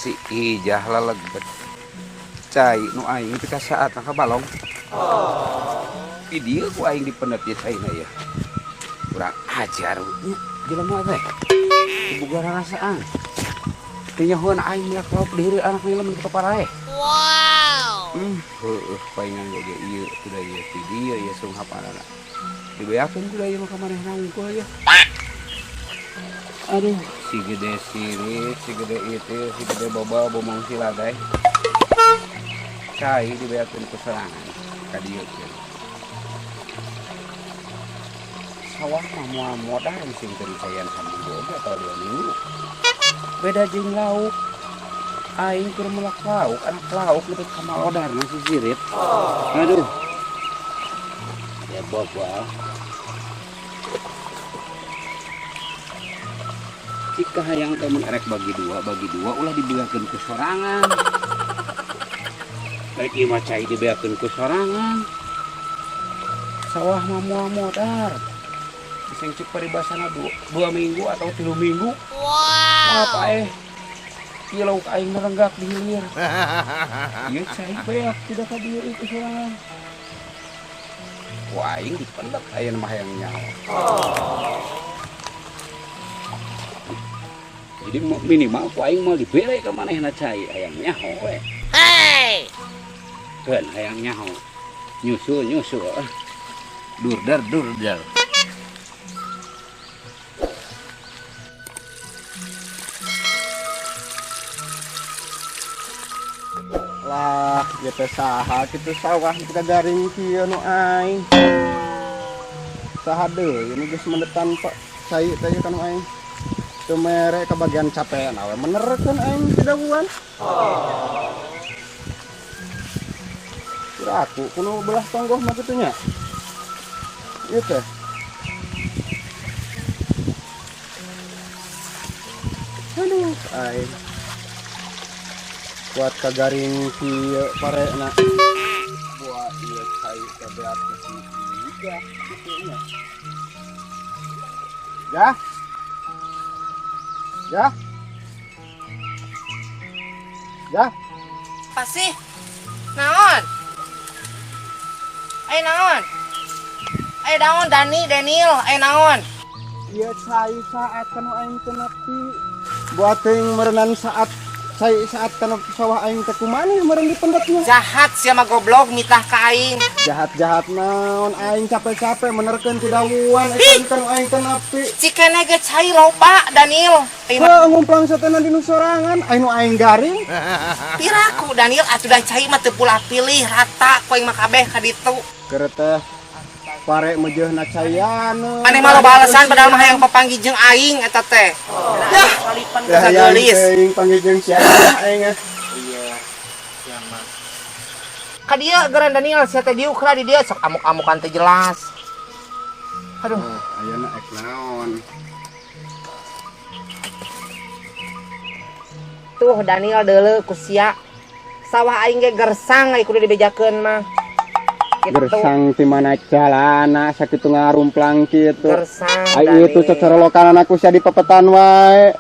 Si Ijah lelegbet cai nu aing teu kasaatna ka balong. Di dieu ku aing dipendet ieu caina ieu. Kurang ajar nya jelema teh. Boga rarasaan. Teu nyahoan aing melak lauk di heureuy anak nilem di paparaeh. Wow. Heueuh paingan ge ieu kuda ieu ti dieu ieu sunghapanana. Dibeakeun kuda ieu mah ka manehna wungkul ieu. Aduh, si gede sirit, si gede itu, si gede boba bomong si ladai. Cai dibeakeun ku sorangan ka dieu teh. Sawah mah moal modar sing teu dicayan saminggu oge atau 2 minggu. Beda jeung lauk. Aing keur melak lauk, anak lauk nepi ka malodarna si sirit. Aduh. Ya bobol. Cik kahayang teh mun erek bagi dua ulah dibeakeun ku sorangan. Rek ieu mah cai dibeakeun ku sorangan. Sawah mah moal modar. Sing cek paribasana 2 minggu atau 3 minggu. Wow. Apa Ieu lauk aing nerenggak di hilir. Ieu cai beak tidak ka dieu ieu sorangan. Ku aing dipendet ayeuna mah hayang nyaho. Jadi minimal ku aing mah dibere ka manehna cai hayang nyaho we. Hey. Keun hayang nyaho. Nyusul nyusul. Durdar durdar. Lah, ieu teh saha kitu sawah kita garing kieu nu aing. Saha deui nu geus mendetan Pak cai teh kan aing. Teu mere ka bagian capean awe menerkeun aing tidawuan. Kira aku kuno belah tonggoh mah kitu nya. Ieu teh. Aduh, aing. Kuat kagaring kieu parena. Buat ieu cai teh beak si Ijah kitu nya. Jah. Jah. Jah. Apa sih? Naon? Ayo naon? Ayo naon Dani, Daniel, ayo naon? Ieu cai saat kanu aing teu nepi. Buat teuing meureunan saat cai saat kanu sawah aing teh kumaha meureun dipendetnya. Jahat sia mah goblok mitah ka aing. Jahat-jahat naon aing capek-capek menerkeun ku dawuan eta kanu aing teu nepi. Cikene ge cai loba Daniel. Heuh ngumplang satena di nu sorangan aing nu aing garing. Piraku Daniel atuh da cai mah teu pula pilih rata ku aing mah kabeh ka ditu. Keur teh pare meujeuhna caian. Maneh mah loba alasan padahal mah hayang papanggih jeung aing eta teh. Yah, Ya, hayang gelis. teuing panggih jeung sia aing. Iya, sia mah. Ka dieu geran Daniel sia teh diuk lah di dieu sok amuk-amukan teh jelas. Aduh. Oh, ayeuna ek naon? Tuh Daniel deuleu ku sia. Sawah aing ge gersang ai kudu dibejakeun mah. Gitu. Gersang ti mana jalana sakitu ngarumplang kitu. Gersang. Ai itu cocorolokan ku sia dipepetan wae.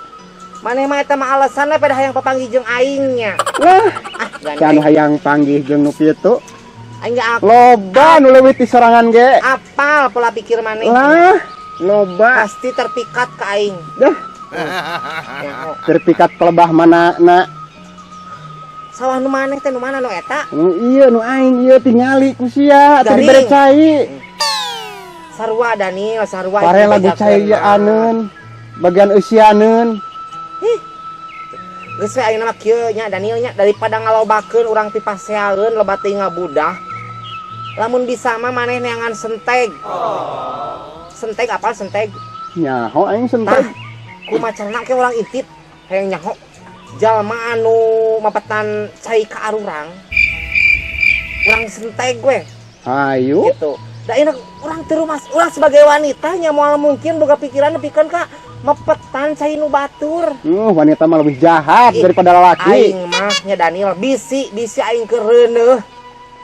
Maneh mah eta mah alasanna pada hayang papanggih jeung aing nya. Lah, ah, anu hayang panggih jeung nu kitu. Aing ge loba nu leuwih ti sorangan ge. Apal pola pikir maneh. Lah, loba. Pasti terpikat ka aing. Dah. Terpikat pelebah mana na. Sawah nu maneh teh nu mana nu eta? Nu ieu nu aing ieu tingali ku sia teu dibere cai. Sarua Daniel, sarua. Pare lagu cai ieu aneun, bagian eusianeun. Ih. Geus we ayeuna mah kieu nya Daniel nya daripada ngalobakeun urang pipaseaeun loba teuing ngabudah. Lamun bisa mah maneh neangan senteg. Senteg apa senteg? Nyaho aing senteg. Tah, kumaha carana ke urang intip hayang nyaho. Jalma anu mapetan cai ka arurang. Urang senteg we. Ayo. Gitu. Da enak urang teu rumas, urang sebagai wanita nya moal mungkin boga pikiran nepikeun ka mepetan cai nu batur. Wanita mah lebih jahat Ih, daripada lalaki. Aing mah nya Daniel bisi bisi aing keur reuneuh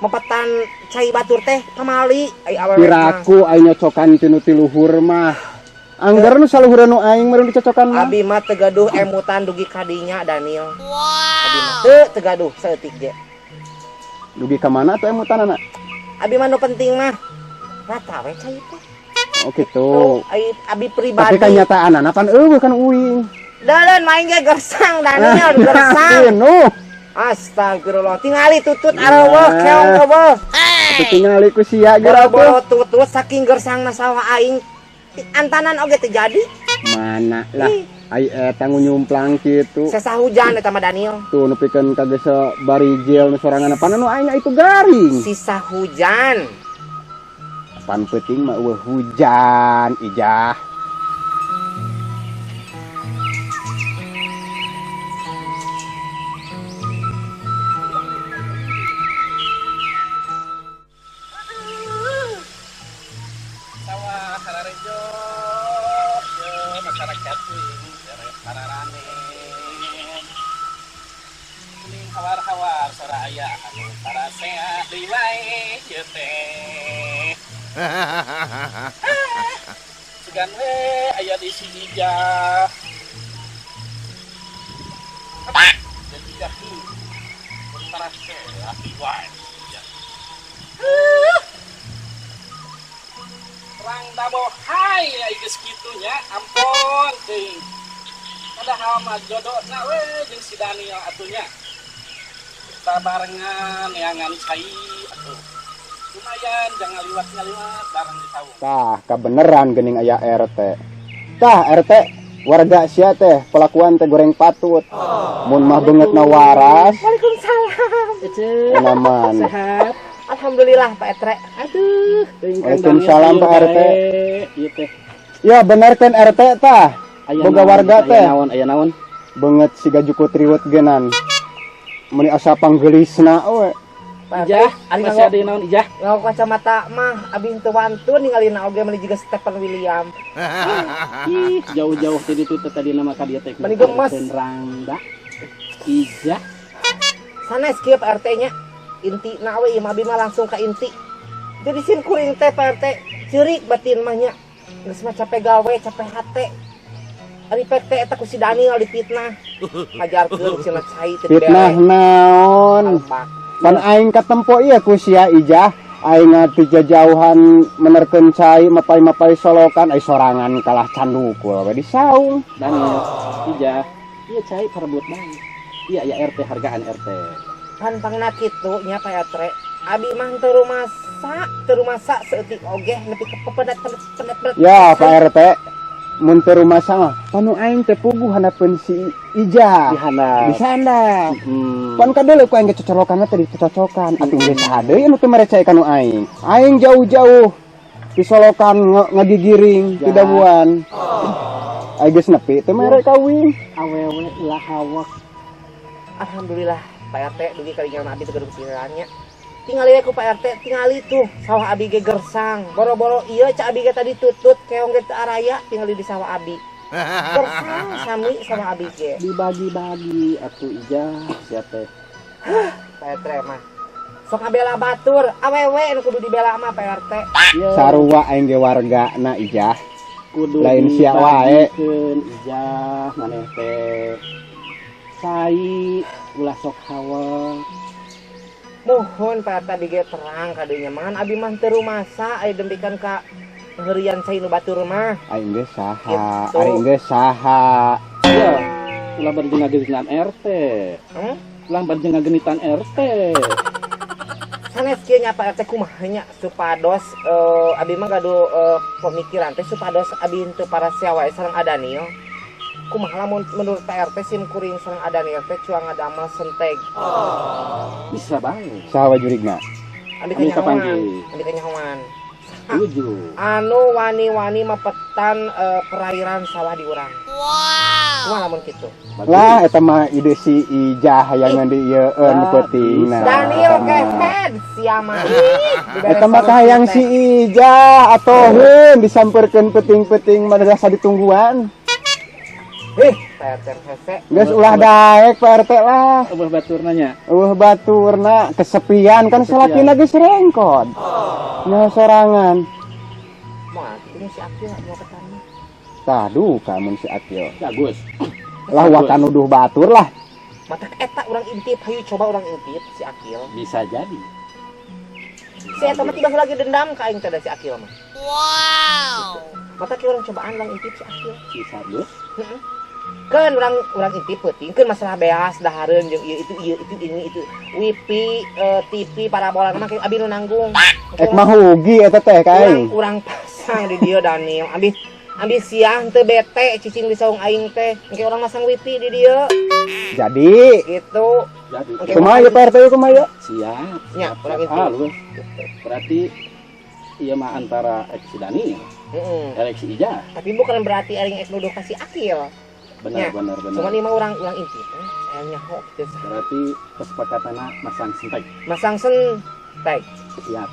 mepetan cai batur teh pamali ai awewe mah. Piraku aing nyocokan ti nu ti luhur mah. Anggar nu saluhureun nu aing meureun dicocokan mah. Abi mah teu gaduh emutan dugi kadinya Daniel. Abi mah Wow! teu gaduh saeutik ge. Dugi ka mana atuh emutanana? Abi mah nu penting mah rata we cai teh. Oh gitu. Ai abi pribadi. Tapi kenyataanana pan eueuh kan uing. Deuleun main ge gersang Daniel gersang. Nuh. Astagfirullah. Tingali tutut areuweuh keong euweuh. Atuh tingali ku sia geura Boro-boro tutut saking gersangna sawah aing antanan oge teu jadi. Mana lah. Ai eta ngunyumplang kitu. Sesa hujan eta mah Daniel. Tuh nu pikeun kagesa barijil nu sorangan pan nu aing itu garing. Sisa hujan. Pan peuting mah eueuh hujan Ijah. Sawah hararejo ye masyarakat kuing pararanen kuning hawar-hawar sora aya anu parasea deui wae ieu teh. Sugan we aya di si Ijah. Dan Ijah tuh parasea deui wae. Perang dabohai ai geus kitu nya, ampun teuing. Padahal mah jodona we jeung si Daniel atuh nya. Kita barengan neangan cai atuh. Lumayan jangan liwat-ngaliwat bareng di saung. Tah, kabeneran geuning aya RT. Tah, RT warga sia teh pelakuan teh goreng patut. Mun mah beungeutna waras. Waalaikumsalam. Naman. Sehat. Alhamdulillah Pak Etre. Aduh, Waalaikumsalam Pak RT. Ieu teh. Ya bener kan RT tah. Boga warga teh. Aya naon, aya naon? Beungeut siga jukut riwet genan. Meuni asa panggelisna we. Ijah, masih ada naon Ijah? Nganggo kacamata mah abi henteu wantun ningalina oge meuni jiga Stephen William. Ih, jauh-jauh tadi tuh tadi nama ka dieu teh. Meuni gemes. Rangda. Ijah. Sanes kieu Pak RT nya. Inti na we ieu mah abi mah langsung ka inti. Jadi sin kuring teh Pak RT ceurik batin mah nya. Geus mah capek gawe, capek hate. Ari PT eta ku si Daniel dipitnah. Ngajarkeun cenah cai teu dibere. Fitnah naon? Alpak. Pan aing katempo ieu ku sia Ijah, aing ngati jajauhan menerkeun cai mapai-mapai solokan ai sorangan kalah candukul we di saung. Daniel, Ijah, ieu cai parebut bae. Iya ya RT hargaan RT. Pan pangna kitu nya Pak RT. Abi mah teu rumasa saeutik oge nepi ka pepedat-pedat. Ya Pak RT, mun teu rumasa mah panu aing teh puguh handapeun si Ijah. Dihandap. Disandap. Pan kadeuleu ku aing ge cocolokan teh dicocokan. Atuh geus saha deui anu teu mere cai ka nu aing. Aing jauh-jauh disolokan ngagigiring ti dabuan. Aing geus nepi teu mere ka uing. Awewe ulah hawak. Alhamdulillah Pak RT dugi ka dinya abi teu gaduh pikirannya. Tingali we ku Pak RT, tingali tuh sawah abi ge gersang. Boro-boro ieu ca abi ge tadi tutut keong ge teu araya tingali di sawah abi. Gersang sami sawah abi ge. Dibagi-bagi atuh Ijah sia teh. Pak RT mah sok ngabela batur, awewe nu kudu dibela mah Pak RT. Sarua aing ge wargana Ijah. Kudu lain sia wae. dibagikeun Ijah maneh teh. Cai ulah sok hawak. Mohon Pak RT abi ge terang kadunya mangan abi mah teu rumasa aya dempikan ka heurian cai nu batur mah. Aing ge saha? Gitu. Aing ge saha? Iya, ulah bari jeung ngagenitan RT. Hmm? Ulah bari jeung ngagenitan RT. Sanes kieu nya Pak RT kumaha nya supados abi mah gaduh pemikiran teh supados abi henteu parasea wae sareng Daniel. Kumaha lamun menurut Pak RT sim kuring sareng Daniel teh cuang ngadamel senteg. Bisa bae. Saha wae jurigna? Abi Ami kanyahoan. kapanggih. Abi kanyahoan. Tujuh. Anu wani-wani mepetan perairan sawah di urang. Wow! Kumaha lamun kitu? Lah eta mah ide si Ijah yang ngendi ieu peutingna. Daniel kehed sia mah. Eta mah kahayang si Ijah atoheun disampeurkeun peuting-peuting mah rasa ditungguan. Pak RT hese. Geus ulah daek Pak RT lah. Eueuh baturna nya. Eueuh baturna kesepian kan salakina geus rengkod. Nya sorangan. Moal kitu si Akil mau petan mah. Tah duka mun si Akil. Bagus. Lah wakan nuduh batur lah. Matak eta urang intip, hayu coba urang intip si Akil. Bisa jadi. Si eta mah tiba lagi dendam ka aing teh da si Akil mah. Wow. Matak urang cobaan urang intip si Akil. Si Sargus. Heeh. Keun urang intip peuting keun masalah beas dahareun jeung ieu itu ini itu wifi TV parabola mah abi nu nanggung. Ek mah hugi eta teh ka aing. Urang pasang di dieu Daniel. Ambil siang teu bete cicing di saung aing teh. Engke urang masang wifi di dieu. Jadi gitu. Jadi kumaha ieu Pak RT kumaha ieu? Siap. Nya urang intip. Halus. Berarti ieu mah antara ek si Daniel. Heeh. Erek si Ijah. Tapi bukan berarti aing ek nuduh ka si Akil. Benar, ya. Benar. Cuman ieu mah urang intip saya nyaho gitu. Berarti kesepakatanna masang sentek. Masang sentek. Siap.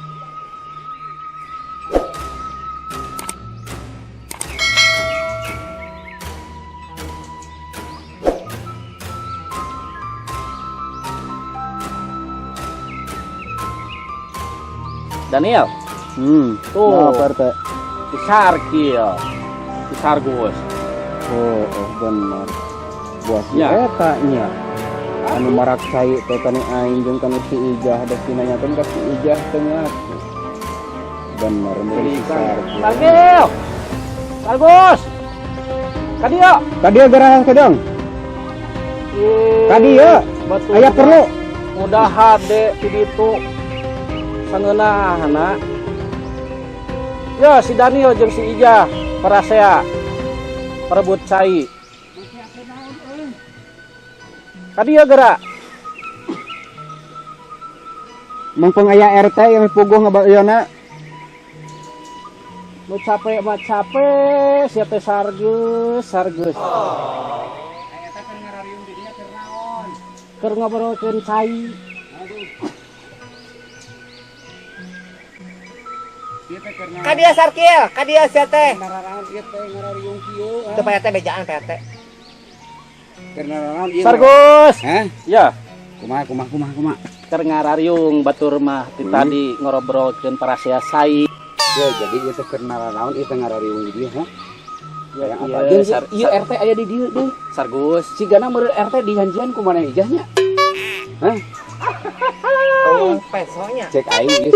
Daniel. Tuh. Nah, Pak RT. Si Sarkil. Si Sargus. Oh, benar. Buah si Ya. eta nya. Anu marak cai teh kanu aing jeung kanu si Ijah da si nanyakeun ka si Ijah teh ngaku. Bener mun si Sarkil. Sarkil. Sargus. Ka dieu. Ka dieu geura kedong. Ka dieu. Aya perlu. Udah hade di ditu. Sangeunahna. Ya si Daniel jeung si Ijah parasea perebut cai. Ka dieu geura. Mungpung aya RT yang puguh ngabayona. Nu capek mah capek, sia teh sargeus, sargeus. Eta keur ngarariung di dieu keur naon? Keur ngobrolkeun cai. Aduh. Ieu teh keur naon? Ka dieu Sarkil, ka dieu sia teh. Ngararaon ieu teh ngarariung kieu. Teu Pak RT bejaan Pak RT. Keur ngararaon ieu. Sargus. Hah? Ya. Kumaha kumaha kumaha kumaha. Keur ngarariung batur mah ti tadi ngobrolkeun parasea sai. Ya jadi ieu teh keur ngararaon ieu teh ngarariung di dieu, ha? Ya, Yang iya, apa? Jeung ieu RT aya di dieu deui. Sargus. Sigana meureun RT dijanjian ku maneh ijahnya. Hah? Oh, pesonya. Cek aing ieu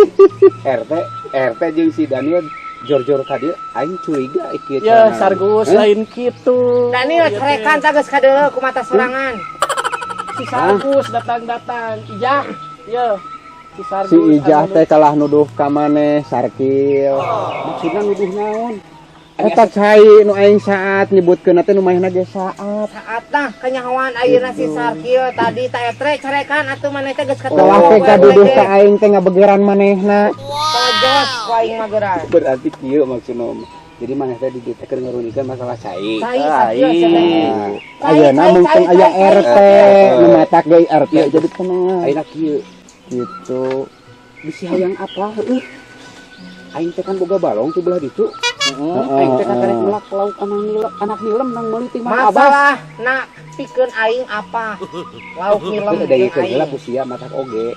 RT jeung si Daniel jor-jor ka dieu aing curiga ieu Ya, carana. Sargus Hah? lain kitu. Daniel carekan tah geus kadeuleu ku mata sorangan. Si Sargus datang-datang. Ijah. Ya. Si Sargus. Si Ijah teh kalah nuduh ka maneh Sarkil. Maksudna nuduh naon? Eta cai nu aing saat nyebutkeun teh nu manehna ge saat. Saat nah kanyahoan ayeuna si Sarkil tadi ta etre carekan atuh maneh teh geus ketemu. Kalah teh kaduduh ka aing teh ngabegeran manehna. Pajos ku aing mah geura. Berarti kieu maksudna. Jadi maneh teh di dieu teh keur ngarunikeun masalah cai. Cai Sarkil sia teh. Ayeuna mungkin aya RT nu matak deui RT jadi tenang. Ayeuna kieu gitu. Bisi hayang apa heueuh. Aing teh kan boga balong ti belah ditu. Aing teh kan karek melak lauk anak nilem nang meuli ti Mang Abbas. Masalah nak pikeun aing apa? Lauk nilem Heueuh da ieu jeung heula aing. ku sia matak oge.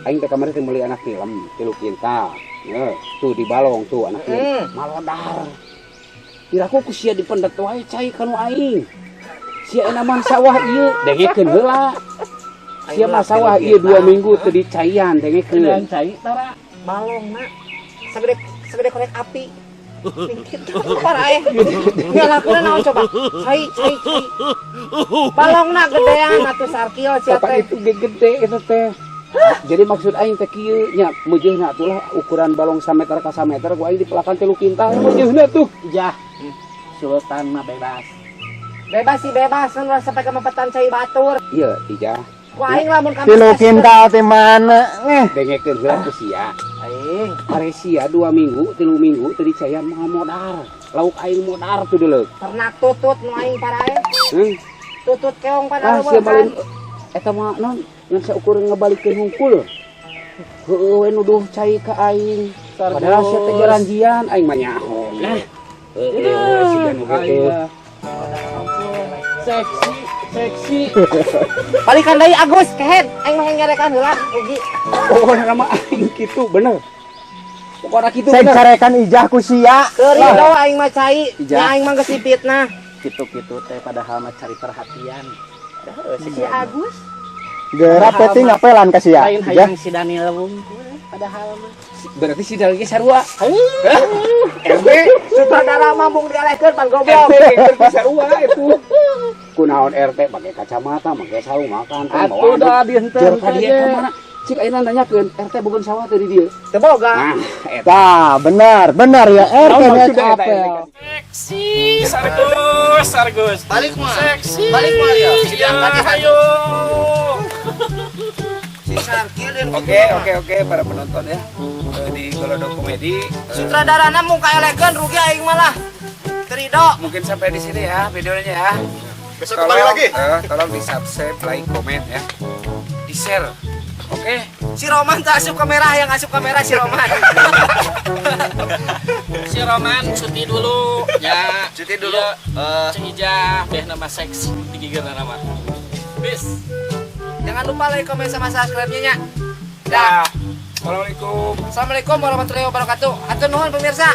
Aing teh kamari teh meuli anak nilem 3 kintal. Heuh, tuh di balong tuh anak nilem. Malodar. Piraku ku sia dipendet wae cai kanu aing. Sia enaman sawah ieu dengekeun heula. Sia mah sawah ieu 2 minggu teu dicaian dengekeun. Cai tara balong na segede korek api. Gitu parah eh. Ngalakuna naon coba? Cai cai cai. Balongna gedean atuh Sarkil sia teh. Itu gede eta teh. Jadi maksud aing teh kieu nya meujeuhna atulah ukuran balong sameter ka sameter ku aing dipelakan 3 kintal meujeuhna tuh. Ijah. Sultan mah bebas. Bebas sih bebas kan urang sampai ka mapetan cai batur. Iya, Ijah. Ku aing lamun ka 3 kintal teh mana eh dengekeun heula ku sia. Aing. Paresia 2 minggu, 3 minggu teu dicayan mah modar. Lauk aing modar tuh deuleuk. Ternak tutut nu aing parae. Heuh. Tutut keong pada Ah, sia malin eta mah non ngan saukur ngabalikeun hungkul. Heueuh we nuduh cai ka aing. Padahal sia teh jalanjian aing mah nyaho. Nah. Heueuh we siga nu heueuh. Seksi, seksi. Balikan deui Agus kehed aing mah nyarekan heula rugi. Oh, nama aing kitu bener. Pokoknya kitu Sek bener. Carekan Ijah ku sia. Teu rido aing mah cai. Ijah. Nya aing mah geus dipitnah. Kitu-kitu teh padahal mah cari perhatian. Si Agus. Geura penting ngapelan ka sia. Lain Ijah. hayang si Daniel wungkul padahal mah. Berarti si Daniel ge sarua. RT. Sutradara mah mung dialehkeun pan goblok. RT ge sarua itu. Kunaon RT pakai kacamata, pakai sarung, makan teh Atuh da dieu Jor ka dieu ka mana? Cik ayeuna nanyakeun RT boga sawah teh di dieu. Teu boga. Nah, eta. Tah, benar, benar ya RT Naon nya maksudnya eta, apel. Seksi, Sargus, Sargus. Balik mah. Seksi. Balik mah ya. Ya, ayo. Si Sarkil dan Oke, para penonton ya. Di Golodog Komedi. Sutradarana mung kaelekeun rugi aing malah. Teu rido. Mungkin sampai di sini ya videonya ya. Besok kembali lagi. Tolong di subscribe, like, komen ya. Di share. Oke. Si Roman tak asup kamera, yang asup kamera si Roman. Si Roman cuti dulu ya. Cuti dulu. Iya. Cing Ijah, beh nama seks digigir nama. Bis. Jangan lupa like, komen, sama subscribe-nya nya. Dah. Assalamualaikum. Assalamualaikum warahmatullahi wabarakatuh. Hatur nuhun pemirsa.